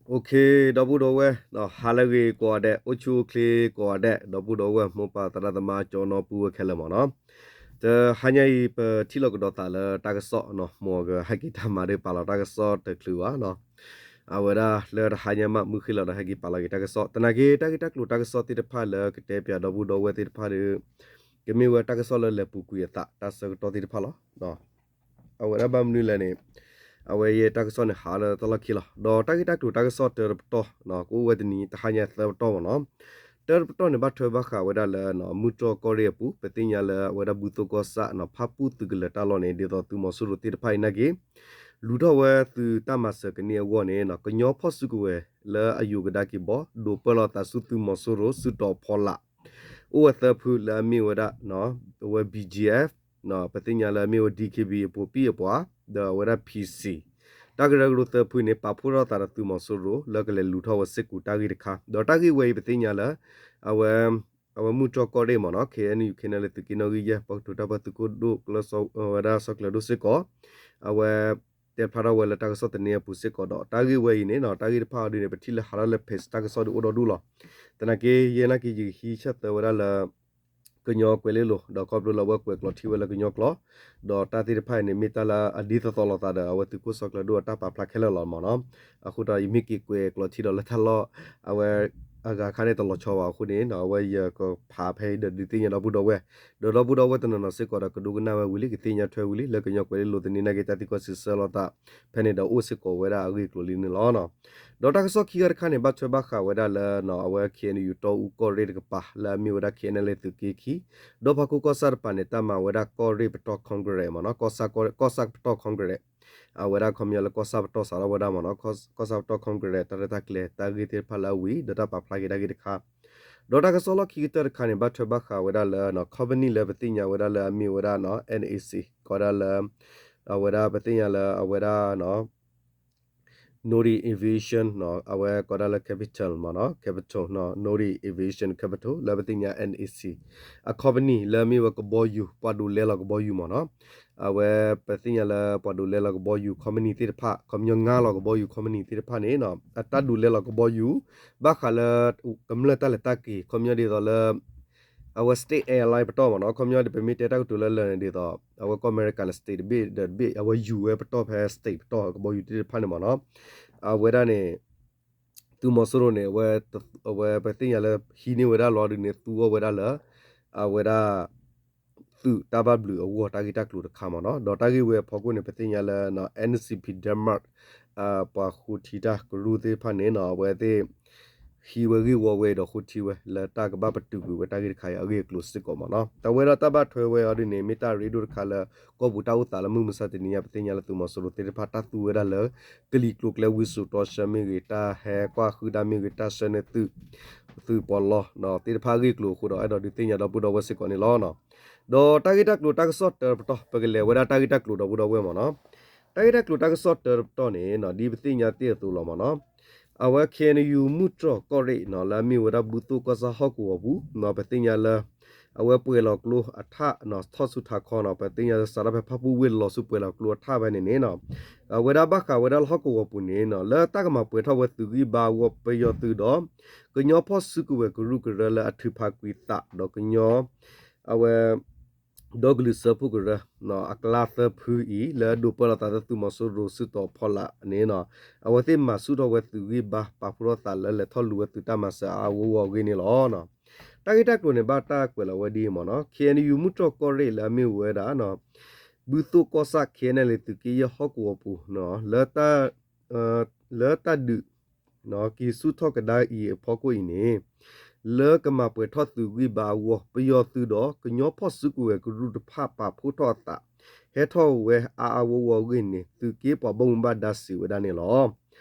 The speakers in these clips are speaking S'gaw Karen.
ဒီပုၢ်ဒီဝဲၢ် ဟါလၢအဂ့ၤကိးဂၤဒဲး, အိၣ်ဆူၣ်အိၣ်ချ့ကိးဂၤဒဲး, ဒီပုၢ်ဒီဝဲၢ် မိၢ်ပၢ်သရၣ်သမါ ကၠီနီပုၢ်ဝဲၢ်ခဲလၢာ်မ့ၢ်နီၤ. တဟါညါအံၤ ပထံၣ်လိာ်ကဒီးသးလၢတၢ်ကစီၣ်နီၤ, မ်ကဟဲက့ၤတၢ်မၤဒီးပာ်လီၤတၢ်ကစီၣ်တချုးဘၣ်နီၤ. အဝဲဒၣ်လၢတဟါညါမး မုၢ်ဃ့ၢ်လီၤဒီးဟဲက့ၤပာ်လီၤက့ၤတၢ်ကစီၣ်, သနာ်က့ တၢ်ဂ့ၢ်တၢ်ကျိၤတၢ်ကစီၣ်သ့ၣ်တဖၣ်လၢကတဲပၠးဒီပုၢ်ဒီဝဲၢ်သ့ၣ်တဖၣ်ဒီး ကမ့ၢ်ဝဲတၢ်ကစီၣ်လၢလဲၤပူၤကွံာ်အသး တၢ်ဆၢကတီၢ်သ့ၣ်တဖၣ်လီၤ. အဝဲဒၣ်ဘၣ်မနုၤလဲၣ်န့ၣ်, အဝဲယဲတၢ်ကစီၣ်န့ၣ် ဟးလၢတၢ်လီၢ်ခံလီၤ. ဒီးတၢ်ဂ့ၢ်တၢ်ကျိၤတၢ်ကစီၣ်တၢတပတီၢ်, ကအိၣ်ဝဲတနံၤ တဟါညါသၢပတီၢ်မ့ၢ်နီၤ. တၢတပတီၢ်န့ၣ် ဘၣ်ထွဲဘၣ်ဃးဝဲဒၣ်လၢ မုၢ်တြီၢ်ကီၢ်ရ့ၣ်အပူၤ, ပသ့ၣ်ညါလၢအဝဲဒၣ်ဘူၣ်သိၣ်ကီၢ်ဆၣ် ဖၣ်ပူၣ်သုးကလၢၤတၢ်လီၢ်န့ၣ် ဒ်သိးသုးမီၤစိရိၤသ့ၣ်တဖၣ်အံၤနာ်က့ၤ လူၤထီၣ်ဝဲသုးတၢ်မၤစၢၤကန့ၢ်အဂီၢ်န့ၣ် ကညီဖီၣ်စုကဝဲၤလၢအယိၤကဒါက့ၤဘီ ဒိးပၢလီၤသးဆူသုးမီၤစိရိၤ စုတီၤဖီလာ် အိၣ်ဝဲသၢဖုလၢအမ့ၢ်ဝဲဒၣ် အဝဲ B G F, ပသ့ၣ်ညါလၢအမ့ၢ်ဝဲ D K B A အပူၤပံၢ်အပှၤ, ဒီးအဝဲဒၣ် P C, တၢ်ကရၢကရိသၢဖုန့ၣ် ပာ်ဖှိၣ်ထီၣ်သးဒီးသုးမီၤစိရိၤ လၢကလဲၤလူၤထီၣ်ဝဲစ့ၢ်ကီးတၢ်ဂ့ၢ်တခါ, ဒီးတၢ်ဂ့ၢ်ဝဲအံၤပသ့ၣ်ညါလၢ အဝဲ အဝဲမုၢ်တြီၢ်ကီၢ်ရ့ၣ်မ့ၢ်နီၤ, K N U K N L A သုးက့နီၣ်ဂံၢ်ယဲၢ် ပှၤကတိၤတၢ်ပၢသုးခိၣ်ဒိၣ် ဝဲဒၣ်စီၤကျၢၤဒိၣ်စ့ၢ်ကီး, အဝဲ တဲဖျါထီၣ်ဝဲလၢတၢ်ကစီၣ်သန့အပူၤစ့ၢ်ကီးဒီး တၢ်ဂ့ၢ်ဝဲအံၤန့ၣ်နီၤ, တၢ်ဂ့ၢ်တဖၣ်အီၤဒ်န့ၣ် ပထံၣ်လၢဟးထီၣ်လၢ page တၢ်ကစီၣ်ဒ်အိၣ်ဒီဒူၣ်လီၤ. သနာ်က့ ယဲနာ်က့ၤယကဟံးဆၢသၢဝဲဒၣ်လၢ ကညီကွဲၤလ့လိၤ ဒီးခီဖျိလၢအဝဲကွဲးကျိးထံဝဲလၢကညီကျိာ်, ဒီးတၢ်သ့ၣ်တဖၣ်အံၤန့ၣ် မ့ၢ်တၢ်လၢအဒ်သိးသိးလိာ်သးဒီး အဝဲသုးခိၣ်စီၤကျၢၤဒိၣ်အတၢ်ပာ်ဖျါခဲလၢာ်လီၤမ့ၢ်နီၤ. အဃိဒီး ယမ့ၢ်က့ၤကွဲးကျိးထံဒီးလၢတၢ်လီၢ် အဝဲ အဂၤခါန့ၣ်တလီၤဆီဘၣ်အဃိန့ၣ် အဝဲယကဖးဖဲအံၤဒီးဒုးသ့ၣ်ညါဒီပုၢ်ဒီဝဲၢ်, ဒီးဒီပုၢ်ဒီဝဲၢ်တနီၤနီၤစ့ၢ်ကီးဒီးကဒိကနၣ်ဝဲဝံၤလံ ကသ့ၣ်ညါထွဲဝံၤလံ လၢကညီကွဲၤလ့လိၤသန့နာ်က့ၤ တၢ်သံကွၢ်စံးဆၢလိာ်သး ဖဲန့ၣ်ဒီးအိၣ်စ့ၢ်ကီးဝဲဒၣ်အဂ့ၢ်အကျိၤလံန့ၣ်လီၤ. ဒီးတၢ်ကစီၣ်ခံဂၤတခါန့ၣ် ဘၣ်ထွဲဘၣ်ဃးဝဲဒၣ်လၢ အဝဲ K N U တီအူကီၢ်ရ့ၣ်တကပၤ လၢအမ့ၢ်ဝဲဒၣ် K N L A သုးက့ခံ, ဒီးဖီခိၣ်ကီၢ်ဆၣ်တကပၤန့ၣ် တၢ်မၤဝဲဒၣ်ကီၢ်ရ့ၣ်ပတီၢ် Congress မ့ၢ်နီၤ, ကီၢ်ဆၣ်ပတီၢ် Congress အဝဲဒၣ်ခီပညီလၢကီၢ်ဆၣ်ပတီၢ်စးထီၣ်ဝဲဒၣ်မ့ၢ်နီၤ, ကီၢ်ဆၣ်ပတီၢ် Congress တၢ်ရဲၣ်တၢ်ကျဲၤတၢ်ဂ့ၢ်သ့ၣ်တဖၣ်လၢအဝံၤ ဒီးတၢ်ပာ်ဖျါက့ၤတၢ်ဂ့ၢ်တခါ, ဒီးတၢ်ကစီၣ်လီၢ်ခံကတၢၢ်တခါန့ၣ် ဘၣ်ထွဲဘၣ်ဃးဝဲဒၣ်လၢ company လၢပသ့ၣ်ညါဝဲဒၣ်လၢအမ့ၢ်ဝဲဒၣ် N A C ကိးဒၣ်လၢ အဝဲဒၣ်ပသ့ၣ်ညါလၢအဝဲဒၣ် Nordic Aviation အဝဲကိးဒၣ်လၢ Capital မ့ၢ်နီၤ, Capital Nordic Aviation Capital လၢပသ့ၣ်ညါ N A C အ company လၢအမ့ၢ်ဝဲကဘီယူၤ ပှၤဒိးလဲလီၤကဘီယူၤမ့ၢ်နီၤ, အဝဲပသ့ၣ်ညါလၢပှၤဒိးလဲလီၤကဘီယူၤ company သ့ၣ်တဖၣ် ခီပညီငါလီၤကဘီယူၤ company သ့ၣ်တဖၣ်န့ၣ် အတၢ်ဒိးလဲလီၤကဘီယူၤ ဘၣ်ဃးလၢ ကမျၢၢ်တၢ်လဲၤတၢ်က့ၤ ခီပညီဒ်သိးလၢ အဝဲ state airline ပတီၢ်မ့ၢ်နီၤ, ခီပညီပမ့ၢ်တဲတၢ်ကတိၤလၢလၢာ်န့ၣ်ဒ်သိး အဝဲကီၢ်အမဲရကၤန့ၣ် state တဘ့ၣ်ဒီးတဘ့ၣ် အဝဲယူၤဝဲပတီၢ်ဖဲ state ပတီၢ်ကဘီယူၤသ့ၣ်တဖၣ်န့ၣ်မ့ၢ်နီၤ, အဝဲဒၣ်န့ၣ် သုးမီၤစိရိၤန့ၣ် အဝဲပသ့ၣ်ညါလၢဟံးန့ၢ်ဝဲဒၣ်လီၤဒုးန့ၣ် သူအီၤဝဲဒၣ်လၢ အဝဲဒၣ် သုးတၢ်ဘၣ်ဘျုးအဂီၢ်တၢ်ဂ့ၢ်တၢ်ကျိၤတခါမ့ၢ်နီၤ, ဒီးတၢ်ဂ့ၢ်ဝဲအဖီခိၣ်န့ၣ် ပသ့ၣ်ညါလၢ N C P Denmark ပှၤဃိထံတၢ်ကရူၢ်သ့ၣ်တဖၣ်န့ၣ်နီၤ အဝဲသ့ၣ် ဟံးဝဲဂ့ၢ်ဝီဝဲဒီးဃိထံဝဲ လၢတၢ်ကဘၣ်ပတုာ်ကွံာ်ဝဲတၢ်ဂ့ၢ်တခါအံၤအဂ့ၢ်အကျိၤစ့ၢ်ကီးမ့ၢ်နီၤ, တၢ်ဝဲဒီးတၢ်ဘၣ်ထွဲဝဲအီၤဒ်န့ၣ် မ့ၢ်တၢ်ရ့ဒိၣ်တခါလၢ ကီၢ်ပူၤတၢ်အိၣ်သးလၢမုၢ်မဆါတနံၤညါ ပသ့ၣ်ညါလၢသုးမီၤစိရိၤသ့ၣ်တဖၣ် တၢ်သူဝဲဒၣ်လၢ ကလံၤကျိၤကျဲဝံစိာ်တီဆှၢမ့ၢ်ဂ့ၤ တၢ်ဟဲကွၢ်ဃုာ်တၢ်မ့ၢ်ဂ့ၤ တၢ်ဆှၢန့ၢ်သုး သုးပီးလီသ့ၣ်တဖၣ်အဂ့ၢ်အကျိၤအဃိဒီး အဲၣ်ဒိးဒုးသ့ၣ်ညါဒီပုၢ်ဒီဝဲၢ်စ့ၢ်ကီးန့ၣ်လီၤ. ဒီးတၢ်ဂ့ၢ်တၢ်ကျိၤတၢ်ကစီၣ်တၢတပတီၢ် ပကလဲၤဝဲဒၣ်တၢ်ဂ့ၢ်တၢ်ကျိၤဒီပုၢ်ဒီဝဲၢ်မ့ၢ်နီၤ, တၢ်ဂ့ၢ်တၢ်ကျိၤတၢ်ကစီၣ်တၢတပတီၢ်န့ၣ် ဒ်ပသ့ၣ်ညါတ့ၢ်အသိးလီၤမ့ၢ်နီၤ, အဝဲ K N U မုၢ်တြီၢ်ကီၢ်ရ့ၣ်နီၤ လၢအမ့ၢ်ဝဲဒၣ်ဘူၣ်သိၣ်ကီၢ်ဆၣ်ဟီၣ်ကဝီၤပူၤနီၤ ပသ့ၣ်ညါလၢ အဝဲပှဲၤလီၤကျိအထးနီၤ ထီၣ်ဆူထးခီနီၤ ပသ့ၣ်ညါလၢစးထီၣ်ဖဲဖၣ်ပူၣ်ဝ့ၢ်လီၤဆူပှဲၤလီၤကျိအထးဖဲန့ၣ်န့ၣ်နီၤ, အဝဲဒၣ်ဘၣ်ဃးဝဲဒၣ်လၢဟီၣ်ကဝီၤပူၤန့ၣ်နီၤ လၢတၢ်ကမၤပှဲၤထီၣ်ဝဲသုးဂံၢ်ဘါအဂီၢ် ပယီၤသုးဒီး ကညီဖီၣ်စုကဝဲၤကရူၢ်ကရၢလၢအထုးဖးကွံာ်သးဒီးကညီ အဝဲ ဒီကလုာ်စၢဖှိၣ်ကရၢ အကျါသၢဖုအံၤ လၢဒိးပၢလီၤသးလၢသုးမီၤစိရိၤစုတီၤဖီလာ်န့ၣ်နီၤ အဝဲသ့ၣ်မၤဆူၣ်ထီၣ်ဝဲသုးဂံၢ်ဘါ ပာ်ဖှိၣ်ထီၣ်သးလၢလဲၤထီၣ်လူၤဝဲသုးတၢ်မၤစၢၤအါအါဂီၢ်ဂီၢ်အဂ့ၢ်န့ၣ်လီၤ. တၢ်ဂ့ၢ်တၢ်ကျိၤန့ၣ် ဘၣ်တၢ်ကွဲးလီၤဝဲဒ်အံၤမ့ၢ်နီၤ K N U မုၢ်တြီၢ်ကီၢ်ရ့ၣ်လၢအမ့ၢ်ဝဲဒၣ် ဘူၣ်သိၣ်ကီၢ်ဆၣ် K N L A သုးက့ယဲၢ်ဟီၣ်ကဝီၤပူၤ လၢတၢ်ဒုး က့ၤဆူၣ်ထီၣ်ကဒါအံၤအဖီခိၣ်အံၤန့ၣ် လၢကမၤပှဲၤထီၣ်သုးဂံၢ်ဘါအဂီၢ် ပယီၤသုးဒီးကညီဖီၣ်စုကဝဲၤကရူၢ်တဖၣ်ပာ်ဖှိၣ်ထီၣ်အသး ဟဲထီၣ်ဝဲအါအါဂီၢ်ဂီၢ်အဂ့ၢ်န့ၣ် သုးက့ပှၤဘၣ်မူဘၣ်ဒါစံးဝဲဒၣ်န့ၣ်လီၤ.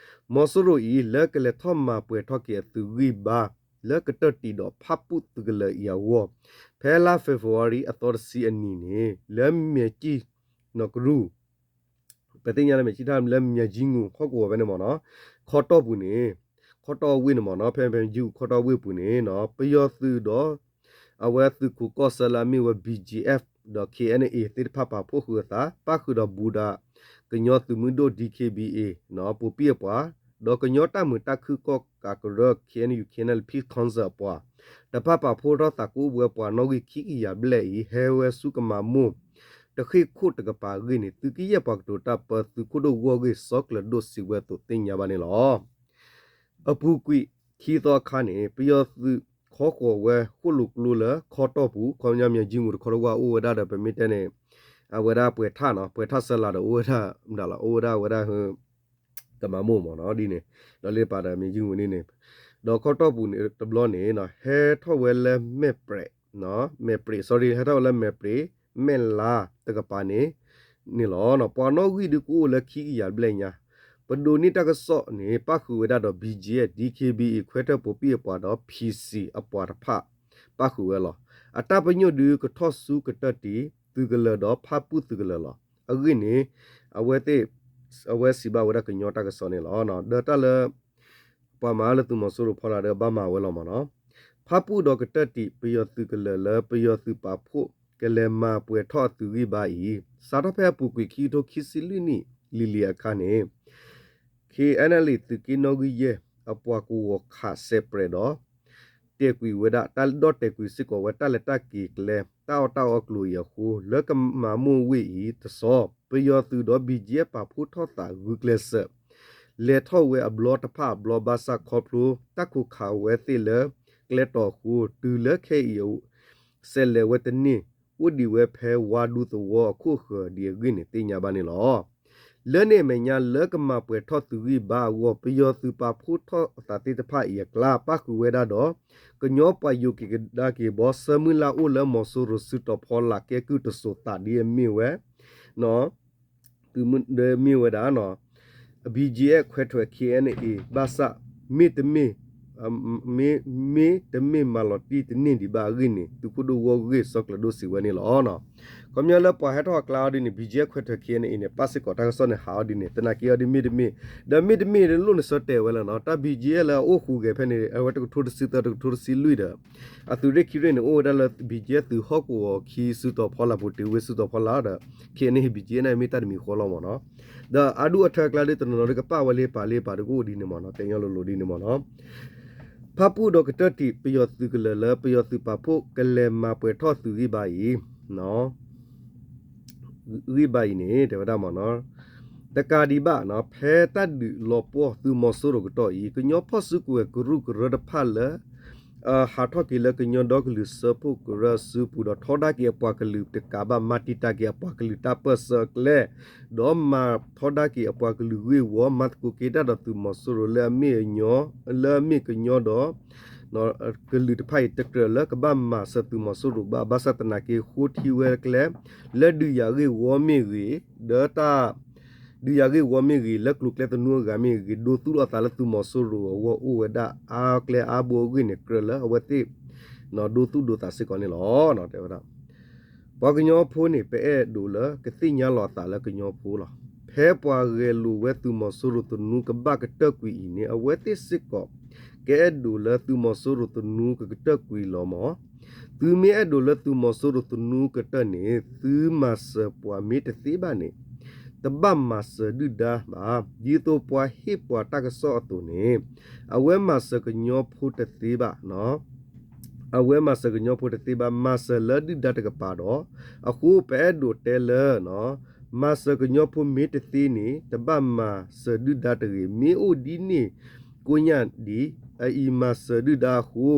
မီၤစိရိၤအံၤ လၢကလဲၤထီၣ်မၤပှဲၤထီၣ်က့ၤအသုးဂံၢ်ဘါ လၢကတၢၢ်တံာ်ဒီးဖၣ်ပူၣ်သုးကလၢၤအံၤအဂီၢ် ဖဲလါ February အသီတဆံအနံၤန့ၣ် လၢမဲာ်ကံၣ်နီၢ်ကရူၢ် ပသ့ၣ်ညါလၢမဲာ်ကံၣ်ထၣ်လၢမဲာ်ကံၣ်ငူးဟီၣ်ကဝီၤဖဲန့ၣ်မ့ၢ်နီၤ ခီတီၢ်ပူၤန့ၣ် ခီတီၢ်ဝ့ၢ်န့ၣ်မ့ၢ်နီၤ ဖဲမဲာ်ကံၣ်ငူးခီတီၢ်ဝ့ၢ်ပူၤန့ၣ်နီၤ ပယီၤသုးဒီး အဝဲသုးခိးကီၢ်ဆၢလၢအမ့ၢ်ဝဲ B G F ဒီး K N A သ့ၣ်တဖၣ်ပာ်ဖှိၣ်ဃုာ်အသး ပၣ်ဃုာ်ဒီးဘူးဒီး ကညီသုးမုၢ်ဒိၣ် D K B A နီၤ ပူၤပံၣ်အပှၤ ဒီးကညီတၢ်မုာ်တၢ်ခုၣ်ကီၣ်ကးကရၢ K N U K N L Peace Council အပှၤ တဖၣ်ပာ်ဖှိၣ်ထီၣ်သးကအိၣ်ဝဲပှၤနီၣ်ဂံၢ်ခံကယၤဘျဲၣ်အံၤ ဟဲဝဲဆူကမၤမိၢ် တဃ့ၢ်ခိၣ်တကပၤအဂ့ၢ်န့ၣ် သုးက့ယဲၢ်ပှၤကတိၤတၢ်ပၢ သုးခိၣ်ဒိၣ်ဂီၢ်ဂ့ၢ်စီၤကျၢၤဒိၣ်စံးဝဲအသိးသ့ၣ်ညါဘၣ်န့ၣ်လီၤ. အပူၤကွံာ်ခံသီအခါန့ၣ် ပယီၤသုးခီဃီၤဝဲဃိၣ်လိာ်ကျိလၢခီတီၢ်ပူၤ ခီပညီမၠဲၤကၠံမူၤတခီတဝၢ်အိၣ်ဝဲဒၣ်ဒီး ပမ့ၢ်တဲန့ၣ် အဝဲဒၣ်ပှဲၤထၣ်နီၤ ပှဲၤထၣ်ဆၢလာ်ဒီးအိၣ်ဝဲဒၣ်မတၤလီၤ အိၣ်ဝဲဒၣ်ဝဲဒၣ် ကမၤမိၢ်မ့ၢ်နီၤဒ်န့ၣ် ဒီးလၢပာ်ဒီးမၠဲၤကၠံမူၤန့ၣ်န့ၣ် ဒီးခီတီၢ်ပူၤန့ၣ်တဘျီန့ၣ် ဟဲထီၣ်ဝဲလၢမဲၢ်ပြဲး မဲၢ်ပြဲး sorry ဟဲထီၣ်ဝဲလၢမဲၢ်ပြဲး မဲၢ်လါတကပၤန့ၣ် န့ၣ်လီၤ. ပှၤနီၣ်ဂံၢ်ဒုးကအိၣ်လၢခံကယၤဘျဲၣ်ညါ ပဒိးန့ၢ်တၢ်ကစီၣ်န့ၣ် ပၣ်ဃုာ်ဝဲဒၣ်ဒီး ဘံၣ်ကၠံအ့ၣ် ဒံၣ်ခ့ဘံၣ်အ့ၣ် ခွဲးထၢၣ်ပိာ်ပံၣ်အပှၤဒီး ဖံၣ်စံၣ် အပှၤတဖၣ် ပၣ်ဃုာ်ဝဲလီၤ. အတၢ်ပညိၣ်ဒုးကထီၣ်ဆူကတၢၢ်တံၢ်သုးကလၢၤဒီးဖၣ်ပူၣ်သုးကလၢၤလီၤ. အဂ့ၢ်န့ၣ် အဝဲသ့ၣ် အဝဲစံးဘၣ်ဝဲဒၣ်ကညီတၢ်ကစီၣ်န့ၣ်လီၤ. ဒီးတၢ်လၢ ပှၤမၤအါလၢသုးမီၤစိရိၤဖီလာ်ဒီးဘၣ်မၤဝဲလီၤမ့ၢ်နီၤ. ဖၣ်ပူၣ်ဒီးကတၢၢ်တံၢ် ပယီၤသုးကလၢၤလၢပယီၤသုးပာ်ဖှိၣ် ကလဲၤမၤပှဲၤထီၣ်အသုးဂံၢ်ဘါအံၤ စးထီၣ်ဖဲအပူၤကွံာ်ခံကထိခံဆံလွံၢ်နံၣ်လံၤလံၤအခါန့ၣ် K N L A သုးက့နီၣ်ဂံၢ်ယဲၢ် အပှၤကဝီၤခးစဲးပြဲးဒီး တဲာ်ကွံာ်ဝဲဒၣ် တၢ်ဒီၣ်တဲာ်ကွံာ်စ့ၢ်ကီးဝဲတၢ်လဲၤတၢ်က့ၤကျဲ တၢ်အီၣ်တၢ်အီအကျိၤအံၤအဃိ လၢကမၤမိၢ်ဝ့ၢ်အံၤတဆီ ပယီၤသုးဒီး ဘံၣ်ကၠံအ့ၣ် ပာ်ဖှိၣ်ထီၣ်သးဂုာ်ကျဲးစၢး လဲၤထီၣ်ဝဲအဘျီတဖၣ်အဘျီဘၣ်ဆၣ်ခီဖျိ တၢ်ခိးခးဝဲသ့ၣ်လၢကျဲတီၤအဃိ တုၤလၢခဲအံၤ စဲးလဲၤဝဲတန့ၢ် အိၣ်ဒံးဝဲဖဲဝါဒူသဝီအခိၣ်ဃၢၤဒံးအဂ့ၢ်န့ၣ်သ့ၣ်ညါဘၣ်န့ၣ်လီၤ. လၢန့ၣ်အမဲာ်ညါလၢကမၤပှဲၤထီၣ်သုးဂံၢ်ဘါအဂီၢ် ပယီၤသုးပာ်ဖှိၣ်ထီၣ်အသးသ့ၣ်တဖၣ်အံၤအကျါ ပၣ်ဃုာ်ဝဲဒၣ်ဒီး ကညီပှၤယိၤက့ၤကဒါက့ၤဘီ ဆၢမုၢ်လၢ်အိၣ်လၢမီၤစိရိၤစုတီၤဖီလာ်ကဲကုၢ်တစိၤသးဒ်အမ့ၢ်ဝဲ သုးမုၢ်ဒၢမ့ၢ်ဝဲဒၣ် B G F ခွဲးထွဲး K N A ဘၣ်ဆၣ် မ့ၢ်တမ့ၢ် မ့ၢ်တမ့ၢ်မၤလီၤတံၢ်တန့ၢ်ဒံးဘၣ်အဂ့ၢ်န့ၣ် သုးခိၣ်ဒိၣ်ဂီၢ်ဂ့ၢ်စီၤကျၢၤဒိၣ်စံးဝဲန့ၣ်လီၤ. ခီပညီလၢပှၤဟဲထီၣ်အကျါအီၤဒ်န့ၣ် B G F ခွဲးထွဲး K N A န့ၣ် ပၣ်စ့ၢ်ကီးတၢ်ကစီၣ်န့ၣ်ဟးအီၤဒ်န့ၣ် သနာ်က့အီၤဒ်မ့ၢ်တမ့ၢ် ဒီးမ့ၢ်တမ့ၢ်လိၣ်န့ၣ်ဆၢတဲာ်ဝဲလၢနီၤ တၢ် B G F လၢအအိၣ်ဃုာ်ဂဲၤဖဲန့ၣ် အဝဲတကထိတဆံသၢ တကထိတဆံလွံၢ်ဒီး အသုးရ့ၣ်ခံရ့ၣ်န့ၣ် အိၣ်ဝဲဒၣ်လၢ B G F သုးဟီၣ်ကဝီၤခံစုတီၤဖီလာ်ပူၤတုၤဝဲစုတီၤဖီလာ်ဒီး K N A B G F န့ၣ်မ့ၢ်တၢ်တမံၤဃီလီၤမ့ၢ်နီၤ. ဒီးအါဒူၣ်အထၢအကျါဒ်တနီၤနီၤဒ်ကပာ်ဝဲလၢပာ်လၢပာ်တကအိၣ်ဒ်န့ၣ်မ့ၢ်နီၤ တဲညီလိၤလိၤဒ်န့ၣ်မ့ၢ်နီၤ ဖၣ်ပူၣ်ဒီးကတၢၢ်တံၢ် ပယီၤသုးကလၢၤလၢပယီၤသုးပာ်ဖှိၣ်ကလဲၤမၤပှဲၤထီၣ်သုးဂံၢ်ဘါအံၤ ဂံၢ်ဘါအံၤန့ၣ် တဲဝဲဒၣ်မ့ၢ်နီၤ တကးဒံးဘၣ် ဖဲတၢ်ဒုးလီၤပှီၢ်သုးမီၤစိရိၤကတီၢ်အံၤ ကညီဖီၣ်စုကဝဲၤကရူၢ်ကရၢတဖၣ်လၢ ဟးထီၣ်က့ၤလၢကညီဒီကလုာ်စၢဖှိၣ်ကရၢအစုပူၤဒီး ထီဒါက့ၤအပှၤကလုာ်တကးဘၣ် မၤတံာ်တာ်က့ၤအပှၤကလုာ်တၢ်ပၢၢ်ဆၢအကျဲ ဒီးမၤထီဒါက့ၤအပှၤကလုာ်ဂ့ၢ်ဝီ မၤသကိးက့ၤတၢ်ဒီးသုးမီၤစိရိၤလၢအမ့ၢ်အညီ လၢအမ့ၢ်ကညီဒီး ကလုာ်တဖၣ်အံၤ တကြၢးလၢကဘၣ်မၤစၢၤသုးမီၤစိရိၤဘၣ် ဘၣ်ဆၣ်သနာ်က့ ဃိထံဝဲကျဲ လၢဒုးယၤဂ့ၢ်ဝီမ့ၢ်ဂ့ၤ ဒီးတၢ် ဒုးယၤဂ့ၢ်ဝီမ့ၢ်ဂ့ၤ လၢကျိၤကျဲသနူအဂၤမ့ၢ်ဂ့ၤ ဒိသူၣ်ထီၣ်အသးလၢသုးမီၤစိရိၤအဂီၢ်အိၣ်ဝဲဒၣ်အါကျဲအါဘိအဂ့ၢ်န့ၣ် ကြၢးလၢအဝဲသ့ၣ် ဒိသူၣ်ဒိသးစ့ၢ်ကီးန့ၣ်လီၤ. တဲဝဲဒၣ် ပှၤကညီဖိန့ၣ် ပအဲၣ်ဒိးလၢကသ့ၣ်ညါလီၤအသးလၢကညီဖိလီၤ. ဖဲပှၤဂဲၤလိာ်ဝဲသုးမီၤစိရိၤသနူကဘၣ်ကတၢၢ်ကွံာ်အံၤန့ၣ် အဝဲသ့ၣ်စ့ၢ်ကီး ကအဲၣ်ဒိးလၢသုးမီၤစိရိၤသနူကကတၢၢ်ကွံာ်လီၤမး. သုမ့ၢ်အဲၣ်ဒိးလၢသုးမီၤစိရိၤသနူကတၢၢ်န့ၣ် သုမၤစၢၤပှၤမ့ၢ်တသ့ဘၣ်န့ၣ် တဘၣ်မၤစၢၤဒုၣ်ဒါဘၣ်. ဒ်သိးပှၤဟ့ၣ်ပှၤတၢ်ကစီၣ်အသိးန့ၣ် အဝဲမၤစၢၤကညီဖိတသ့ဘၣ် အဝဲမၤစၢၤကညီဖိတသ့ဘၣ် မၤစၢၤလၢဒုၣ်ဒါတကပၤဒီး အဃိပအဲၣ်ဒိးတဲလၢ မၤစၢၤကညီဖိမ့ၢ်တသ့န့ၣ် တဘၣ်မၤစၢၤဒုၣ်ဒါတဂ့ၤ. မ့ၢ်အိၣ်ဒ်န့ၣ်ကိညၣ်ဒံး အအံၤမၤစၢၤဒုၣ်ဒါအဃိ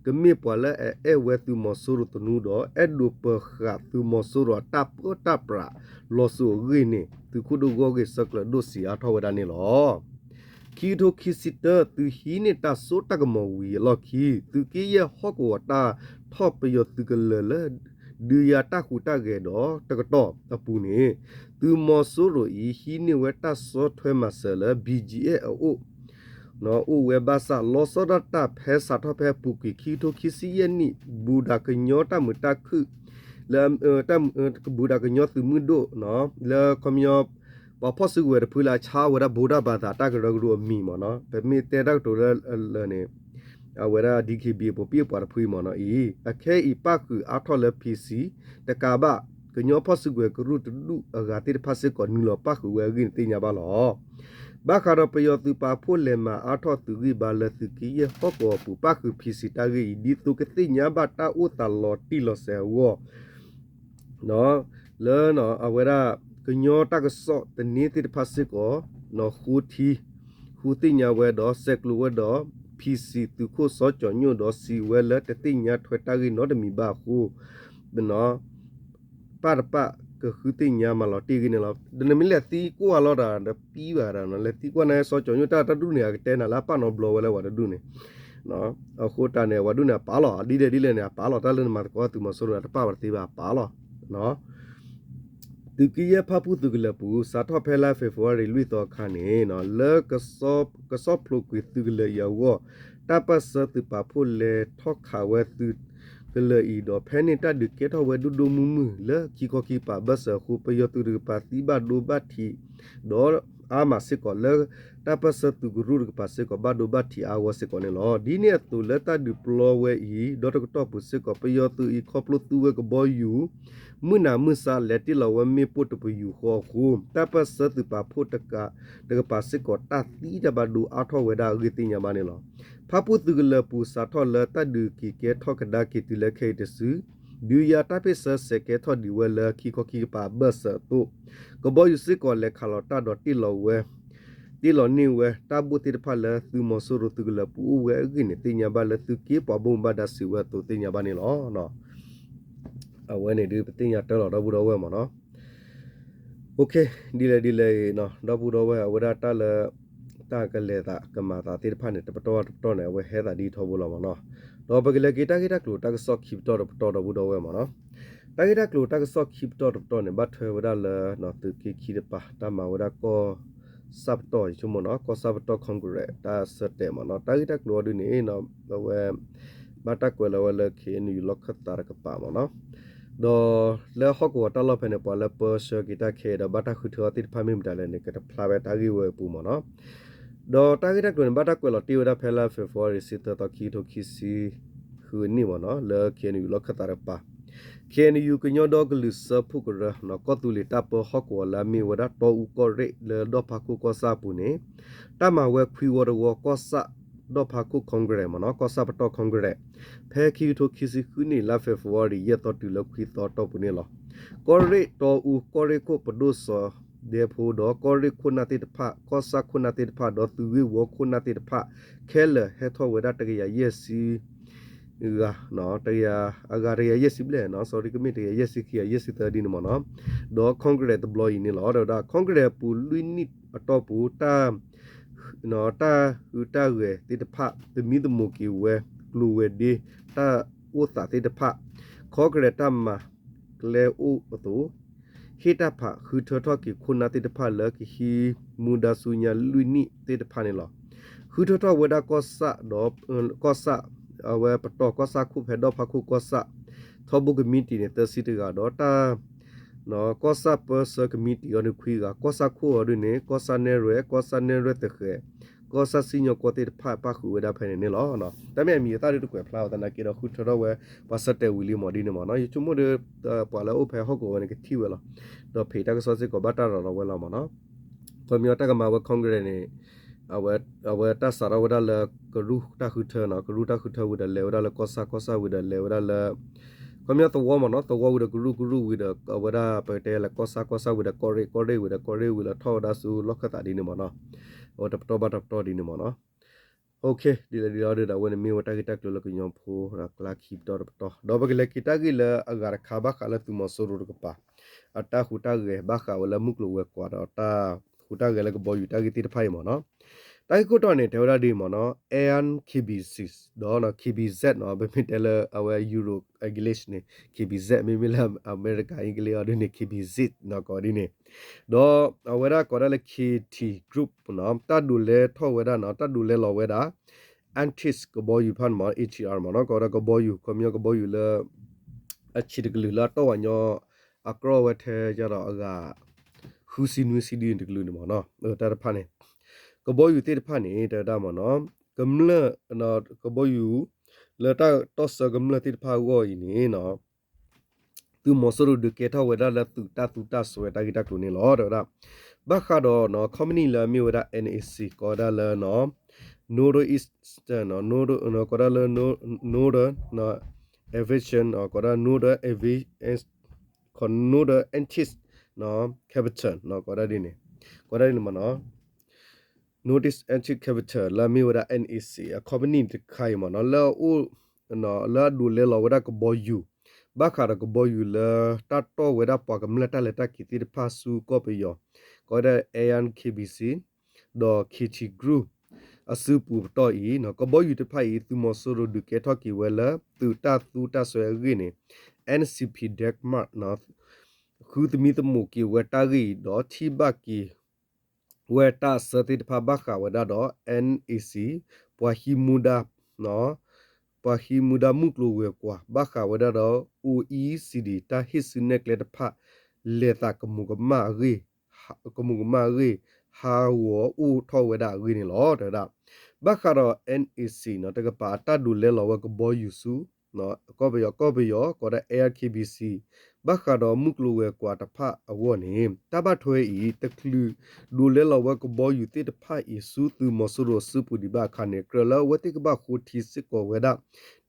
ကမ့ၢ်ပှၤလၢအအဲၣ်ဝဲသုးမီၤစိရိၤသနူဒီး အဲၣ်ဒိးပၢၤဃာ်သုးမီၤစိရိၤအတၢ်ပၢတၢ်ပြးလီၤစိၤအဂ့ၢ်န့ၣ် သုးခိၣ်ဒိၣ်ဂီၢ်ဂ့ၢ်စီၤကျၢၤဒိၣ်စံးအါထီၣ်ဝဲဒၣ်န့ၣ်လီၤ. ခံကထိခံဆံတၢ သုးဟံးန့ၢ်တၢ်စိတၢ်ကမီၤဝံၤအလီၢ်ခံ သုးက့ယဲၢ်ဟီၣ်ကဝီၤတၢ်ထီၣ်ပယီၤသုးကလၢၤလၢ ဒုးယၤတၢ်ဟူးတၢ်ဂဲၤဒီးတကတီၢ်အပူၤန့ၣ် သုးမီၤစိရိၤအံၤ ဟံးန့ၢ်ဝဲတၢ်ဆီၣ်ထွဲမၤစၢၤလၢ B G F အအိၣ် အိၣ်ဝဲဘၣ်ဆၣ် လီၤဆီဒၣ်တၢ်ဖဲစးထီၣ်ဖဲအပူၤကွံာ်ခံကထိခံဆံယဲၢ်နံၣ် ဘူးဒးကညီတၢ်မုာ်တၢ်ခုၣ် လၢ ဘူးဒးကညီသုးမုၢ်ဒိၣ် လၢခီပညီ ပှၤဖီၣ်စုကဝဲၤတဖုလၢအဆါဝဲဒၣ်ဘူးဒးဘၣ်သးတၢ်ကရၢကရိအမံၤမ့ၢ်နီၤ ပမ့ၢ်တဲတၢ်ကတိၤလၢလၢန့ၣ် အဝဲဒၣ် D K B A ပိာ်ပံၣ်အပှၤတဖုအံၤမ့ၢ်နီၤအံၤ အခဲအံၤပၣ်ဃုာ်အါထီၣ်လၢ P C တကးဘၣ် ကညီဖီၣ်စုကဝဲၤကရူၢ်တဒူၣ်အဂၤသ့ၣ်တဖၣ်စ့ၢ်ကီး နုာ်လီၤပၣ်ဃုာ်ဝဲအဂ့ၢ်န့ၣ်သ့ၣ်ညါဘၣ်လီၤ. ဘၣ်ဃးဒီးပယီၤသုးပာ်ဖှိၣ်လဲၤမၤအါထီၣ်သုးဂံၢ်ဘါလၢသုးက့ယဲၢ်ဟီၣ်ကဝီၤအပူၤ ပၣ်ဃုာ် PC တၢ်ဂ့ၢ်အံၤ ဒ်သိးကသ့ၣ်ညါဘၣ်တၢ်အိၣ်သးလီၤတံၢ်လီၤဆဲးအဂီၢ် လၢအဝဲဒၣ် ကညီတၢ်ကစီၣ်သန့သ့ၣ်တဖၣ်စ့ၢ်ကီး ဃိထံ ဃုသ့ၣ်ညါဝဲဒီး ဆဲးကျိးဝဲဒီး PC သုးခိၣ်စီၤကၠီၤညိၣ်ဒီး စံးဝဲလၢတသ့ၣ်ညါထွဲတၢ်ဂ့ၢ်နီတမံၤဘၣ်အဃိ ပၣ်တပၣ်ကဃုသ့ၣ်ညါမၤလီၤတံၢ်ဂ့ၢ်န့ၣ်လီၤ. ဒီးနမ့ၢ်လဲၤသံကွၢ်လီၤတၢ် တပံဘၣ်ဒီး လဲၤသံကွၢ်န့ၣ် စီၤကၠီၤညိၣ်တၢ်တဒူၣ်န့ၣ် အကတဲနၤလၢအပာ်နီတဘျီဝဲလၢပှၤတဒူၣ်န့ၣ် အဃိတၢ်န့ၣ် ပှၤဒူၣ်န့ၣ် အပာ်လီၤ ဒ်လဲၣ်ဒ်လဲၣ်န့ၣ် အပာ်လီၤ တၢ်လၢနမၤသကိးသုးမီၤစိရိၤ တပာ်ဝဲတသ့ဘၣ် အပာ်လီၤ သုးက့ယဲၢ်ဖၣ်ပူၣ်သုးကလၢၤပူၤ စးထီၣ်ဖဲလါ February လွံၢ်သီအခါန့ၣ် လၢ ကဆီၣ်ဖျိးကွံာ်သုးကလၢၤအံၤအဂီၢ် တၢ်ပၢၢ်ဆၢသုးပာ်ဖှိၣ်လဲၤထီၣ်ခးဝဲသုးကလၢၤအံၤဒီး ဖဲန့ၣ်တၢ်ဒုးကဲထီၣ်ဝဲဒိၣ်ဒိၣ်မုၢ်မုၢ် လၢခံခီခံကပၤအဘၢၣ်စၢၤအဃိ ပယီၤသုးတကပၤသံဘၣ်ဒိဘၣ်ထံး ဒီးအါမးစ့ၢ်ကီး လၢတၢ်ပၢၢ်ဆၢသုးကရူၢ်တကပၤစ့ၢ်ကီး ဘၣ်ဒိဘၣ်ထံးအါဂီၢ်စ့ၢ်ကီးန့ၣ်လီၤ. ဒ်န့ၣ်အသိးလၢတၢ်ဒုးပျီဝဲအံၤ ဒီတကတီၢ်ပူၤစ့ၢ်ကီး ပယီၤသုးအံၤခီဖျိသူဝဲကဘီယူၤ မုၢ်နၤမုၢ်ဆါလဲၤတ့ၢ်လီၤဝဲမ့ၣ်ပိၢ်တပယူာ်ဃီအဃိ တၢ်ပၢၢ်ဆၢသုးပာ်ဖှိၣ်တကပၤစ့ၢ်ကီး တၢ်သံတၢ်ဘၣ်ဒိအါထီၣ်ဝဲဒၣ်အဂ့ၢ်သ့ၣ်ညါဘၣ်န့ၣ်လီၤ. ဖၣ်ပူၣ်သုးကလၢၤပူၤစးထီၣ်လၢတၢ်ဒုးက့ၤကဲထီၣ်ကဒါက့ၤတုၤလၢခဲအံၤတစု ဒုးယၤတၢ်ဖ့ၣ်ဆၢစဲးကဲထီၣ်ဒံးဝဲလၢခံခီခံကပၤအဘၢၣ်စၢၤအသိး ကဘီယူၤစ့ၢ်ကီးလဲၤခးလီၤတၢ်ဒီးတ့ၢ်လီၤဝဲ တ့ၢ်လီၤန့ၢ်ဝဲတၢ်ဘိၣ်သ့ၣ်တဖၣ်လၢသုးမီၤစိရိၤသုးကလၢၤပူၤအိၣ်ဝဲအဂ့ၢ်န့ၣ် သ့ၣ်ညါဘၣ်လၢသုးက့ပှၤဘၣ်မူဘၣ်ဒါစံးဝဲအသိးသ့ၣ်ညါဘၣ်န့ၣ်လီၤ. အဝဲန့ၣ်ဒုးပသ့ၣ်ညါတၢ်လီၤဒီပုၢ်ဒီဝဲၢ်မ့ၢ်နီၤ ဒ်လဲၣ်ဒ်လဲၣ်အံၤ ဒီပုၢ်ဒီဝဲၢ် အဝဲဒၣ်တၢ်လၢ တၢ်ကလဲၤသးကမၤသးသ့ၣ်တဖၣ်န့ၣ် တပတီၢ်တပတီၢ်န့ၣ် အဝဲဟဲသးဒ်ထီဘိလီၤမ့ၢ်နီၤ. ဒီးပကလဲၤက့ၤတၢ်ဂ့ၢ်တၢ်ကျိၤတၢ်ကစီၣ်ခံပတီၢ်တပတီၢ်ဒီပုၢ်ဒီဝဲၢ်မ့ၢ်နီၤ. တၢ်ဂ့ၢ်တၢ်ကျိၤတၢ်ကစီၣ်ခံပတီၢ်တပတီၢ်န့ၣ် ဘၣ်ထွဲဝဲဒၣ်လၢ သုးက့ခံတပၤ တၢ်မၤဝဲဒၣ်ကီၢ်ဆၣ်ပတီၢ် ယဆိကမိၣ်နီၤ ကီၢ်ဆၣ်ပတီၢ် Congress တၢ်ဆၢတဲာ်မ့ၢ်နီၤ. တၢ်ဂ့ၢ်တၢ်ကျိၤအီၤဒ်န့ၣ် အဝဲ ဘၣ်တၢ်ကွဲးလီၤဝဲလၢ KNU လီၢ်ခၢၣ်သးတကပၤမ့ၢ်နီၤ. ဒီးလၢဟီၣ်ကဝီၤတၢ်လီၢ်ဖဲန့ၣ် ပှၤလၢပၢဆှၢက့ၤတၢ်ခဲအံၤဒီး ဘၣ်တၢ်ဃုထၢအီၤသ့ၣ်တဖၣ်မ့ၢ်မတၤလဲၣ်န့ၣ် ကတဖျါဝဲတၢ်ဂ့ၢ်ဝဲအပူၤမ့ၢ်နီၤ. ဒီးတၢ်ဂ့ၢ်တၢ်ကျိၤန့ၣ် ဘၣ်တၢ်ကွဲးလီၤတ့ၢ်ဝဲဒၣ်ဖဲလါ February ဆံသၢသီခံကထိခံဆံဃုအနံၣ်မ့ၢ်နီၤ လၢ KNU လီၢ်ခၢၣ်သးတကပၤ KNU ကညီဒီကလုာ်စၢဖှိၣ်ကရၢ ကီၢ်သူလ့ၤတၢ်ပၢဟီၣ်ကဝီၤလၢအမ့ၢ်ဝဲဒၣ်တီအူကီၢ်ရ့ၣ်လၢဒီၣ်ဖးခိၣ်ကီၢ်ဆၣ်အပူၤန့ၣ် တၢ်မၤဝဲခွံဝီတဝီ ကီၢ်ဆၣ်ဒီၣ်ဖးခိၣ် Congress မ့ၢ်နီၤ ကီၢ်ဆၣ်ပတီၢ် Congress ဖဲခံကထိခံဆံဃုနံၣ် လါ February ယဲၢ်သီတုၤလၢခွံသီတီၢ်ပူၤန့ၣ်လီၤ. ကီၢ်ရ့ၣ်တီအူ ကီၢ်ရ့ၣ်ခိၣ်ပဒိၣ်စီၤဒဲဖိ ဒီးကီၢ်ရ့ၣ်ခိၣ်နၢ်သ့ၣ်တဖၣ် ကီၢ်ဆၣ်ခိၣ်နၢ်သ့ၣ်တဖၣ် ဒီးသုးဂ့ၢ်ဝီခိၣ်နၢ်သ့ၣ်တဖၣ် ခဲလၢာ်ဟဲထီၣ်ဝဲဒၣ်တကယၤယဲၢ်ဆံ ဂၤ တကယၤ အဂၤတကယၤယဲၢ်ဆံဘျဲၣ်နီၤ sorry ကမ့ၢ်တကယၤယဲၢ်ဆံခံ ယဲၢ်ဆံသၢဒ်န့ၣ်မ့ၢ်နီၤ. ဒီး Congress တဘျီအံၤန့ၣ်လီၤ တဲဝဲဒၣ် Congress အပူၤလွံၢ်နံၣ်အတီၢ်ပူၤ တၢ် တၢ်ဟူးတၢ်ဂဲၤသ့ၣ်တဖၣ် သမံသမိးက့ၤဝဲ ကျိၤဝဲၤဒ့ တၢ်အိၣ်သးသ့ၣ်တဖၣ် Congress တၢ်မၤကျဲအိၣ်အသိး ဟ့ၣ်တၢ်ဖးဃုထၢထီၣ်က့ၤခိၣ်နၢ်သ့ၣ်တဖၣ်လၢကဟံးမူဒါဆူညါလွံၢ်နံၣ်သ့ၣ်တဖၣ်န့ၣ်လီၤ. ဃုထၢထီၣ်ဝဲဒၣ်ကီၢ်ဆၣ်ဒီး ကီၢ်ဆၣ် အဝဲပတီၢ်ကီၢ်ဆၣ်ခိၣ်ဖဲဒီၣ်ဖးခိၣ်ကီၢ်ဆၣ် ထီဘိကမံးတံာ်န့ၣ် သၢဆံတဂၤဒီးတၢ် ကီၢ်ဆၣ်ပၢဆှၢကမံးတံာ်အီၤန့ၣ်ခွံဂၤ ကီၢ်ဆၣ်ခိၣ်အီၤဒ်န့ၣ် ကီၢ်ဆၣ်နဲၣ်ရွဲၣ် ကီၢ်ဆၣ်နဲၣ်ရွဲၣ်သဃဲၤ ကီၢ်ဆၣ်စံၣ်ညီၣ်ကွီၢ်သ့ၣ်တဖၣ်ပၣ်ဃုာ်ဝဲဒၣ်ဖဲန့ၣ်န့ၣ်လီၤ. တၢ်မ့ၢ်အမံၤအသၣ်ဒုးတကွဲးဖျါဝဲသနာ်က့ဒီး ဃုထၢထီၣ်ဝဲ ပှၤဆၢတဲာ်ဝံၤလံမ့ၢ်ဒ်န့ၣ်မ့ၢ်နီၤ ယဆိကမိၣ်ဒီး ပှၤလၢအိၣ်ဖဲဟီၣ်ကဝီၤဝဲန့ၣ် ကထံၣ်ဝဲလီၤ. ဒီးဖံးတၢ်ကစီၣ်စ့ၢ်ကီးဘၣ်တၢ်ရၤလီၤဝဲလီၤမ့ၢ်နီၤ. ခီပညီတၢ်ကမၤဝဲ Congress န့ၣ် အဝဲတၢ်စးထီၣ်ဝဲဒၣ်လၢကရူၢ်တၢ်ဃုထၢနီၤ ကရူၢ်တၢ်ဃုထၢဝံၤဒီးလဲၤဝဲဒၣ်လၢကီၢ်ဆၣ် ကီၢ်ဆၣ်ဝံၤဒီးလဲၤဝဲဒၣ်လၢ ခီပညီသဝီမ့ၢ်နီၤ သဝီဝံၤဒီးကရူၢ် ကရူၢ်ဝံၤဒီးအဝဲဒၣ်ပကတဲလၢကီၢ်ဆၣ် ကီၢ်ဆၣ်ဝံၤဒီးကီၢ်ရ့ၣ် ကီၢ်ရ့ၣ်ဝံၤဒီး ကီၢ်ရ့ၣ်ဝံၤလၢထီၣ်ဝဲဒၣ်ဆူလီၢ်ခၢၣ်သးဒ်န့ၣ်မ့ၢ်နီၤ. အဝဲတပတီၢ်ဘၣ်တပတီၢ်ဒ်န့ၣ်မ့ၢ်နီၤ. ဒ်လဲၣ်ဒ်လဲၣ်ဒီး အဝဲန့ၣ်မ့ၢ်ဝဲတၢ်ဂ့ၢ်တၢ်ကျိၤလၢကညီဖိဒီးကျါခံပတီၢ်တပတီၢ် ဒီးပကလဲၤက့ၤတၢ်ဂ့ၢ်လၢအဂၤတခါဘၣ်ဃးလၢသုးမီၤစိရိၤတကပၤ အတၢ်ဟူးတၢ်ဂဲၤဘၣ်ဃးဝဲလၢမုၢ်ကျိၤဝဲၤကွာ်ဒီးတၢ်ဟူးတၢ်ဂဲၤလၢကဘီယူၤတၢ်ဂ့ၢ်သ့ၣ်တဖၣ်အံၤမ့ၢ်နီၤ. တၢ်ဂ့ၢ်ခိၣ်တီန့ၣ် တဲဝဲဒၣ်ဒ်အံၤမ့ၢ်နီၤ Air Kbs ဒီး Kbz နီၤ ပမ့ၢ်တဲလၢအဝဲ Euro English န့ၣ် Kbz မ့မ့ၢ်လၢအမဲရကၤ English အီၤဒ်န့ၣ် Kbz နီၤ ကိးဒ်န့ၣ် ဒီးအဝဲဒၣ်ကိးဒၣ်လၢ K T Group နီၤ တၢ်ဒိးလဲထီၣ်ဝဲဒၣ်နီၤ တၢ်ဒိးလဲလီၤဝဲဒၣ် Antis ကဘီယူၤတဖၣ်န့ၣ်မ့ၢ် A T R မ့ၢ်နီၤ ကိးဝဲဒၣ်ကဘီယူၤ ခီပညီကဘီယူၤလၢ အဆံးတကလုာ်လၢအတီၢ်ဝဲညီ အကြီၣ်ဝဲထဲယါဒီးအဂၤ ဃုဆံနွံဆံဒ်န့ၣ်တကလုာ်န့ၣ်မ့ၢ်နီၤ တၢ်တဖၣ်န့ၣ် ကဘီယူၤသ့ၣ်တဖၣ်န့ၣ် တဲဝဲဒၣ်မ့ၢ်နီၤ ကမျၢၢ် ကဘီယူၤ လၢတၢ်တီၢ်ဆၢကမျၢၢ်သ့ၣ်တဖၣ်အဂီၢ်အံၤန့ၣ်နီၤ သုးမီၤစိရိၤဒုးကဲထီၣ်ဝဲဒၣ်လၢသုးတၢ်သူတၢ်စွဲတၢ်ဂ့ၢ်တၢ်ကျိၤန့ၣ်လီၤ တဲဝဲဒၣ်. ဘၣ်ဃးဒီး company လၢအမ့ၢ်ဝဲဒၣ် NAC ကိးဝဲဒၣ်လၢ Northern Eastern Northern ကိးဝဲဒၣ်လၢ Northern Aviation ကိးဝဲဒၣ် Northern Avi Northern Antique Capital ကိးဝဲဒၣ်ဒ်န့ၣ် ကိးဝဲဒၣ်ဒ်န့ၣ်မ့ၢ်နီၤ Northern Antique Capital လၢအမ့ၢ်ဝဲဒၣ် NAC အ company တခါအံၤမ့ၢ်နီၤ လၢအအိၣ် လၢအဒိးလဲလီၤဝဲဒၣ်ကဘီယူၤ ဘၣ်ဃးဒီးကဘီယူၤလၢတၢ်တီၢ်ဝဲဒၣ်ပှၤကမျၢၢ်တၢ်လဲၤတၢ်က့ၤသ့ၣ်တဖၣ်ဆူကီၢ်ပယီၤ ကိးဝဲဒၣ် Air Canada K B C ဒီး K T Group အစုပူၤပတီၢ်အံၤ ကဘီယူၤတဖၣ်အံၤ သုးမီၤစိရိၤဒုးကဲထီၣ်က့ၤဝဲလၢသုးတၢ်သူတၢ်စွဲအဂ့ၢ်န့ၣ် N C P Denmark ဃုသမံသမိးက့ၤဝဲတၢ်ဂ့ၢ်အံၤ ဒီးထံၣ်ဘၣ်က့ၤ ဝဲတၢ်အဆၢသ့ၣ်တဖၣ်ဘၣ်ဃးဝဲဒၣ်ဒီး NAC ပှၤဟံးမူဒါ ပှၤဟံးမူဒါမုၢ်ကျိၤဝဲၤကွာ် ဘၣ်ဃးဝဲဒၣ်ဒီး O E C D တၢ်ဟ့ၣ်စုနဲၣ်ကျဲတဖၣ် လဲၤသးကမူးကမၣ်အဂ့ၢ် ကမူးကမၣ်အဂ့ၢ် ဟးဂီၤအိၣ်ထီၣ်ဝဲဒၣ်အဂ့ၢ်န့ၣ်လီၤ တဲဝဲဒၣ်. ဘၣ်ဃးဒီး N A C နီၤ တကပၤအတၢ်ဒိးလဲလီၤဝဲကဘီယူၤဆူ ကီၢ်ပယီၤ ကီၢ်ပယီၤ ကိးဒၣ် Air Canada K B C ဘၣ်ဃးဒီးမုၢ်ကျိၤဝဲၤကွာ်တဖၣ်အဂီၢ်န့ၣ် တၢ်ဘၣ်ထွဲအံၤ တချုးဒိးလဲလီၤဝဲကဘီယူၤသ့ၣ်တဖၣ်အံၤဆူသုးမီၤစိရိၤအစုပူၤဒံးဘၣ်အခါန့ၣ် ကြၢးလၢအဝဲသ့ၣ်ကဘၣ်ဃိထံစ့ၢ်ကီးဝဲဒၣ်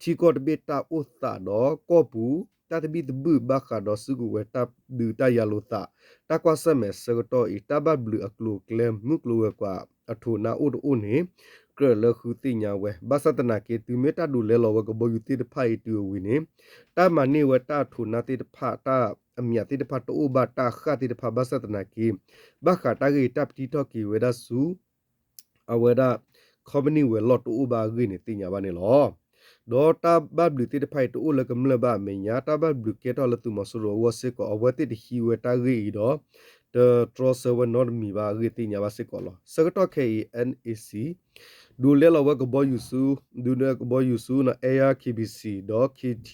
ထံကီၢ်တဘ့ၣ်တၢ်အိၣ်သးဒီးကီၢ်ပူၤ တၢ်သဘံၣ်သဘုၣ်ဘၣ်ဃးဒီးစုကဝဲၤတၢ်ဒုးတၢ်ယၤလိာ်သး တၢ်ကွၢ်ဆၢၣ်မဲာ်ဆၢကတီၢ်အံၤ တၢ်ဘၣ်ဘျုးအကျိၤအကျဲ မုၢ်ကျိၤဝဲၤကွာ်အထိးနါအိၣ်တအိၣ်န့ၣ် ကြၢးလၢဃုသ့ၣ်ညါဝဲ ဘၣ်ဆၣ်သနာ်က့ တုၤမ့ၢ်တၢ်ဒိးလဲလီၤဝဲကဘီယူၤသ့ၣ်တဖၣ်အံၤတုၤအဝံၤန့ၣ် တၢ်မၤန့ၢ်ဝဲတၢ်အထိးနါသ့ၣ်တဖၣ် တၢ်အမျးသ့ၣ်တဖၣ်တအိၣ်ဘၣ် တၢ်အဃၣ်သ့ၣ်တဖၣ်ဘၣ်ဆၣ်သနာ်က့ ဘၣ်ဃးတၢ်ဂ့ၢ်တၢ်ပတံထီၣ်က့ၤဝဲဒၣ်ဆူ အဝဲဒၣ် company ဝဲၤလီၢ်တအိၣ်ဘၣ်အဂ့ၢ်န့ၣ်သ့ၣ်ညါဘၣ်န့ၣ်လီၤ. ဒီးတၢ်ဘၣ်ဘျုးသ့ၣ်တဖၣ်အံၤတအိၣ်လၢကမျၢၢ်ဘၣ်အမဲာ်ညါ တၢ်ဘၣ်ဘျုးကဲထီၣ်လၢသုးမီၤစိရိၤအဂီၢ်စ့ၢ်ကီး အဝဲသ့ၣ်တဟံးဝဲတၢ်ဂ့ၢ်အံၤဒီး တတြီဆၢဝဲနီတမံၤဘၣ်အဂ့ၢ်သ့ၣ်ညါဘၣ်စ့ၢ်ကီးလီၤ. ဆၢကတီၢ်ခဲအံၤ N A C ဒိးလဲလီၤဝဲကဘီယူၤဆူ ဒုးနဲကဘီယူၤဆူ Air Canada K B C ဒီး K T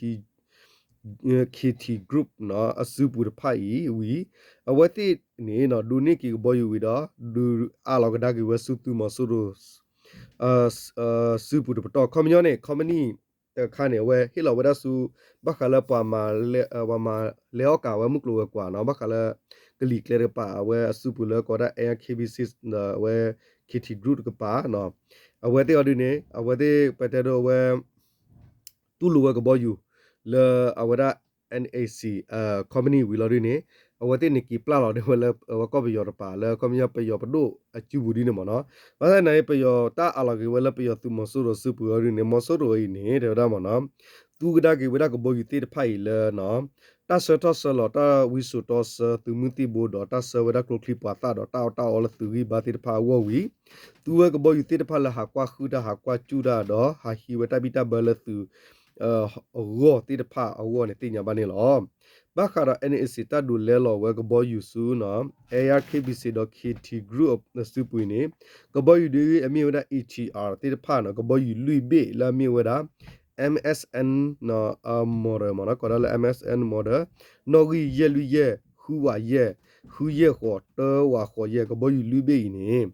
K T Group နီၤ အစုပူၤတဖၣ်အံၤဝံၤ အဝဲသ့ၣ်န့ၣ်နီၤ ဒိးန့ၢ်က့ၤကဘီယူၤဝံၤဒီး ဒုးအးလီၤကဒါက့ၤဝဲဆူသုးမီၤစိရိၤ စုပူၤတပတီၢ် ခီပညီန့ၣ် company တခါန့ၣ် အဝဲဟ့ၣ်လီၤဝဲဒၣ်ဆူ ဘၣ်ဃးလၢပှၤမၤလဲ ပှၤမၤလဲအီၣ်ကးဝဲမုၢ်ကျိၤဝဲၤကွာ်နီၤ ဘၣ်ဃးလၢ ကလံၤကျဲတကပၤ အဝဲအစုပူၤလၢကိးဒၣ် Air Canada K B C ဒီးအဝဲ K T Group တကပၤနီၤ အဝဲသ့ၣ်အီၤဒုးန့ၣ် အဝဲသ့ၣ်ပတဲဒိးဝဲ တူၢ်လိာ်ဝဲကဘီယူၤ လၢအဝဲဒၣ် N A C company ဝံၤလီၤဒုးန့ၣ် အဝဲသ့ၣ်န့ၣ်က့ၤပျၢ်လီၤဒၣ်ဝဲလၢအဝဲကီၢ်ပယီၤတပၤ လၢခီပညီပယီၤပဒိၣ်အစုပူၤဒ်န့ၣ်မ့ၢ်နီၤ ဘၣ်ဆၣ်သနာ်က့ ပယီၤတၢ်အးလီၤက့ၤဝဲလၢပယီၤသုးမီၤစိရိၤစုပူၤအီၤဒုးန့ၣ် မီၤစိရိၤအံၤန့ၣ် တဲဝဲဒၣ်မ့ၢ်နီၤ သူကဒါက့ၤဝဲဒၣ်ကဘီယူၤသ့ၣ်တဖၣ်အံၤလၢ တၢ်ဆှၢထီၣ်ဆှၢလီၤ တၢ်ဝံစိာ်တီဆှၢသုးမုၢ်သံၣ်ဘိဒီး တၢ်ဆှၢဝဲဒၣ်ကျိချံမျိာ်သၣ်ဒီး တၢ်အီၣ်တၢ်အီလၢသုးဂံၢ်ဘါသ့ၣ်တဖၣ်အဂီၢ်ဝံၤ သူဝဲကဘီယူၤသ့ၣ်တဖၣ်လၢဟးကွၢ်ဃုာ်တၢ် ဟးကွၢ်စူၣ်တၢ်ဒီး ဟးဟံးဝဲတၢ်ဘံၣ်တၢ်ဘၢလၢသုး အဂီၢ်သ့ၣ်တဖၣ်အဂီၢ်န့ၣ်သ့ၣ်ညါဘၣ်န့ၣ်လီၤ. ဘၣ်ဃးဒီး N A C တၢ်ဒိးလဲလီၤဝဲကဘီယူၤဆူ Air Canada K B C ဒီး K T Group အစုပူၤအံၤန့ၣ် ကဘီယူၤဒ်အမ့ၢ်ဝဲဒၣ် A T R သ့ၣ်တဖၣ်နီၤ ကဘီယူၤလွံၢ်ဘ့ၣ်လၢအမ့ၢ်ဝဲဒၣ် M S N model မ့ၢ်နီၤ ကိးဒၣ်လၢ M S N model နီၣ်ဂံၢ်ယဲၢ်လွံၢ်ယဲၢ် ဃုဝးယဲၢ် ဃုယဲၢ်ဃိး တၢဝးဃိးယဲၢ် ကဘီယူၤလွံၢ်ဘ့ၣ်အံၤန့ၣ်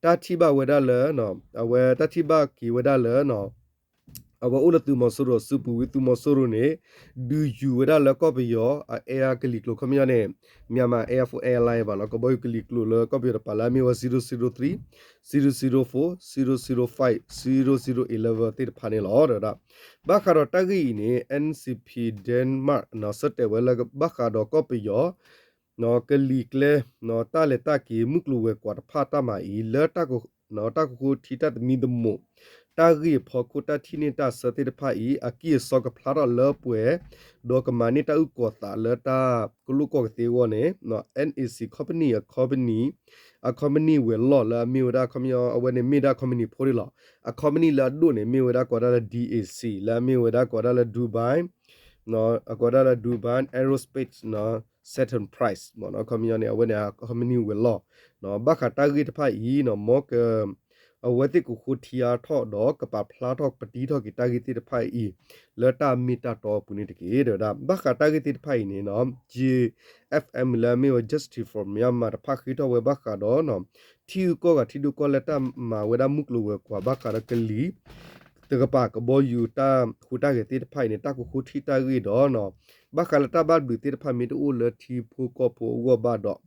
တၢ်ထံၣ်ဘၣ်ဝဲဒၣ်လၢ အဝဲတၢ်ထံၣ်ဘၣ်က့ၤဝဲဒၣ်လၢ အဝဲအိၣ်လၢသုးမီၤစိရိၤစုပူၤဝံၤ သုးမီၤစိရိၤန့ၣ် ဒုးယူၤဝဲဒၣ်လၢကီၢ်ပယီၤအ air ကလံၤကျိၤ ခီပညီန့ၣ် Myanmar Air Force Airline ဘၣ်နီၤ ကဘီယူၤကလံၤကျိၤလၢကီၢ်ပယီၤတပၤလၢအမ့ၢ်ဝဲ zero zero three, zero zero four, zero zero five, zero zero eleven သ့ၣ်တဖၣ်န့ၣ်လီၤ. ဒီး ဘၣ်ဃးဒီးတၢ်ဂ့ၢ်အံၤန့ၣ် N C P Denmark နီၤ ဆၢတဲာ်ဝဲလၢဘၣ်ဃးဒီးကီၢ်ပယီၤ ကလံၤကျဲ တၢ်လဲၤတၢ်က့ၤမုၢ်ကျိၤဝဲၤကွာ်တဖၣ်တၢ်မၤအံၤ လၢတၢ်ကဃိထံတၢ်သမံသမိး တၢ်ဂ့ၢ်အဖီခိၣ်တၢ်ထံၣ်န့ၢ်တၢ်ဆၢသ့ၣ်တဖၣ်အံၤ အကံၢ်အစီကဖျါထီၣ်လၢပှဲၤ ဒီးကမၤန့ၢ်တၢ်အုၣ်ကီၤသးလၢတၢ်ကလိၣ်ကီၢ်ကသ့အဂီၢ်န့ၣ် N A C company အ company အ company ဝဲၤလီၢ်လၢအမ့ၢ်ဝဲဒၣ် ခီပညီ အဝဲန့ၣ်မ့ၢ်ဒၣ် company ဖိန့ၣ်လီၤ. အ company လၢအဒိၣ်န့ၣ် မ့ၢ်ဝဲဒၣ်ကိးဒၣ်လၢ D A C လၢအမ့ၢ်ဝဲဒၣ်ကိးဒၣ်လၢ Dubai အကိးဒၣ်လၢ Dubai Aerospace Enterprise မ့ၢ်နီၤ ခီပညီန့ၣ် အဝဲန့ၣ် company ဝဲၤလီၢ် ဘၣ်ဃးတၢ်ဂ့ၢ်တဖၣ်အံၤနီၤ မ်က အဝဲသ့ၣ်ကဃိထံအါထီၣ်ဒီးကပာ်ဖျါထီၣ်ပတံထီၣ်က့ၤတၢ်ဂ့ၢ်သ့ၣ်တဖၣ်အံၤ လၢတၢ်မ့ၢ်တၢ်တီအပူၤန့ၣ်တက့ၢ် တဲဝဲဒၣ် ဘၣ်ဃးတၢ်ဂ့ၢ်သ့ၣ်တဖၣ်အံၤန့ၣ်နီၤ J F M လၢအမ့ၢ်ဝဲ Justice for Myanmar တဖၣ်ဃ့ထီၣ်ဝဲဘၣ်ဃးဒီး ထံဂုၤကီၢ်ဂၤထံဒိၣ်ကီၢ်လဲၢ်တၢ်မၤဝဲဒၣ်မုၢ်ကျိၤဝဲၤကွာ်ဘၣ်ဃးဒီးကလံၤ တကပၤကဘီယူၤတၢ်ဟူးတၢ်ဂဲၤသ့ၣ်တဖၣ်အံၤန့ၣ် တၢ်ကဃိထံၣ်တၢ်ဂ့ၢ်ဒီးနီၤ, ဘၣ်ဃးလၢတၢ်ဘၣ်ဘျုးသ့ၣ်တဖၣ်မ့ၢ်တအိၣ်လၢထံဖိကီၢ်ဖိအဂီၢ်ဘၣ်ဒီး,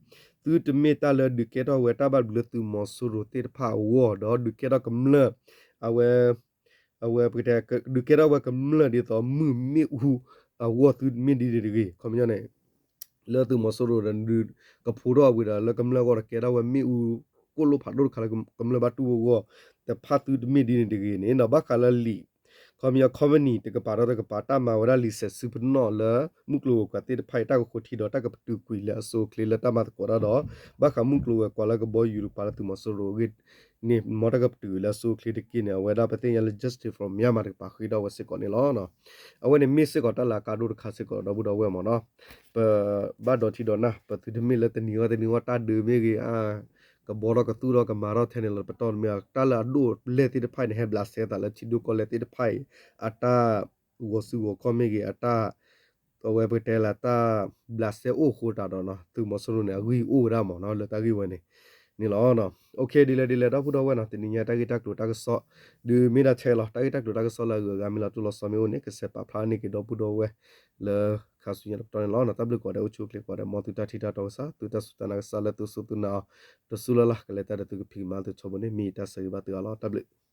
သုတမ့ၢ်တၢ်လၢဒုးကဲထီၣ်ဝဲတၢ်ဘၣ်ဘျုးလၢသုးမီၤစိရိၤသ့ၣ်တဖၣ်အဂီၢ်ဒီး ဒုးကဲထီၣ်ကမျၢၢ် အဝဲ အဝဲပကတဲ ဒုးကဲထီၣ်ဝဲကမျၢၢ်ဒ်သိးမုၢ်မ့ၣ်အူအဂီၢ် သုတမ့ၢ်ဒ်န့ၣ်တဂ့ၤ. ခီပညီန့ၣ် လၢသုးမီၤစိရိၤဒီး ကဖိထီၣ်ဝံၤဒီး လၢကမျၢၢ်အဂီၢ်ဒီး ကဲထီၣ်ဝဲမ့ၣ်အူကိၣ်လိၣ်ဖးဒိၣ်တခါလၢကမျၢၢ်ဘၣ်တူၢ်အဂီၢ် တဖၣ်သုတမ့ၢ်ဒ်န့ၣ်တဂ့ၤန့ၣ်နီၤ, ဘၣ်ဃးလၢလံာ် ခီပညီ company တကပၤဒီးတကပၤ တၢ်မၤဝဲဒၣ်လံာ်ဆဲးစုပနီၣ်လၢ မုၢ်ကျိၤဝဲၤကွာ်သ့ၣ်တဖၣ်အံၤ တၢ်ကဃိထံဒီး တၢ်ကပတုာ်ကွံာ်လၢအဆိအချ့လၢတၢ်မၤသကိးတၢ်ဒီး ဘၣ်ဃးမုၢ်ကျိၤဝဲၤကွာ်လၢကဘီယူၤတကပၤလၢသုးမီၤစိရိၤအဂ့ၢ်န့ၣ် မ်တၢ်ကပတုာ်လၢအဆိအချ့တက့ၢ်န့ၣ် အဝဲဒၣ်ပသ့ၣ်ညါလၢ Justice for Myanmar တကပၤဃ့ထီၣ်ဝဲစ့ၢ်ကီးန့ၣ်လီၤ. အဝဲန့ၣ်မ့ၢ်စ့ၢ်ကီးတၢ်လၢအကါဒိၣ်တခါစ့ၢ်ကီး ဒီပုၢ်ဒီဝဲၢ်မ့ၢ်နီၤ, ပဘၣ်ဒီးထံဒီးနၢ် ပသုတမ့ၢ်လၢတနံၤဂီၢ်တနံၤဂီၢ်တၢ်ဒုးမ့ၢ်ဂ့ၤ ကဘီထီၣ်ကသူၣ်ထီၣ်ကမၤထီၣ်ထဲန့ၣ်လီၤ. ပတီၢ်တမ့ၢ် တၢ်လၢအဒိၣ်လဲၢ်သ့ၣ်တဖၣ်န့ၣ် ဟဲဘျးစဲသးလၢထံဒိၣ်ကီၢ်လဲၢ်သ့ၣ်တဖၣ်အံၤ အတၢ်ဂီၤစုဂီၤခီၣ်မ့ၢ်ဂ့ၤ အတၢ် အဝဲပကတဲလၢတၢ်ဘျးစဲအိၣ်အဃိသတးဒီးနီၤ သုးမီၤစိရိၤန့ၣ် အဂံၢ်အိၣ်ဝဲဒၣ်မ့ၢ်နီၤ လၢတၢ်ဂ့ၢ်ဝဲန့ၣ်န့ၣ်လီၤ. ဒ်လဲၣ်ဒ်လဲၣ် ဒီပုၢ်ဒီဝဲၢ်နီၤ တနံၤညါတၢ်ဂ့ၢ်တၢ်ကျိၤတၢ်ကစီၣ် ဒုးမ့ၢ်ဒၣ်ထဲလီၤ. တၢ်ဂ့ၢ်တၢ်ကျိၤတၢ်ကစီၣ်လၢအဂုၤအဂၤမ့ၢ်လီၤတိၢ်လီၤဆီမ့ၢ်အိၣ်န့ၣ် ကစဲးပာ်ဖျါန့ၢ်က့ၤဒီပုၢ်ဒီဝဲၢ် လၢခါဆူညါတပတီၢ်န့ၣ်လီၤ. တၢ်ဘျုးကိးဂၤဒဲး အိၣ်ဆူၣ်အိၣ်ချ့ကိးဂၤဒဲး မ်သုတၢ်ထံၣ်တၢ်တီကစၢ် သုတၢ်စူၢ်တၢ်နာ်ကစၢ်လၢသုစူၢ်သုနာ်အီၤ တစူၢ်လၢ်လၢ် ကလဲၤတၢ်ဒီးသုကဖံးကမၤသုထီဘိန့ၣ် မ့ၢ်ယတၢ်ဆၢဂ့ၤဘၣ်သုအါလီၤ. တၢ်ဘျုး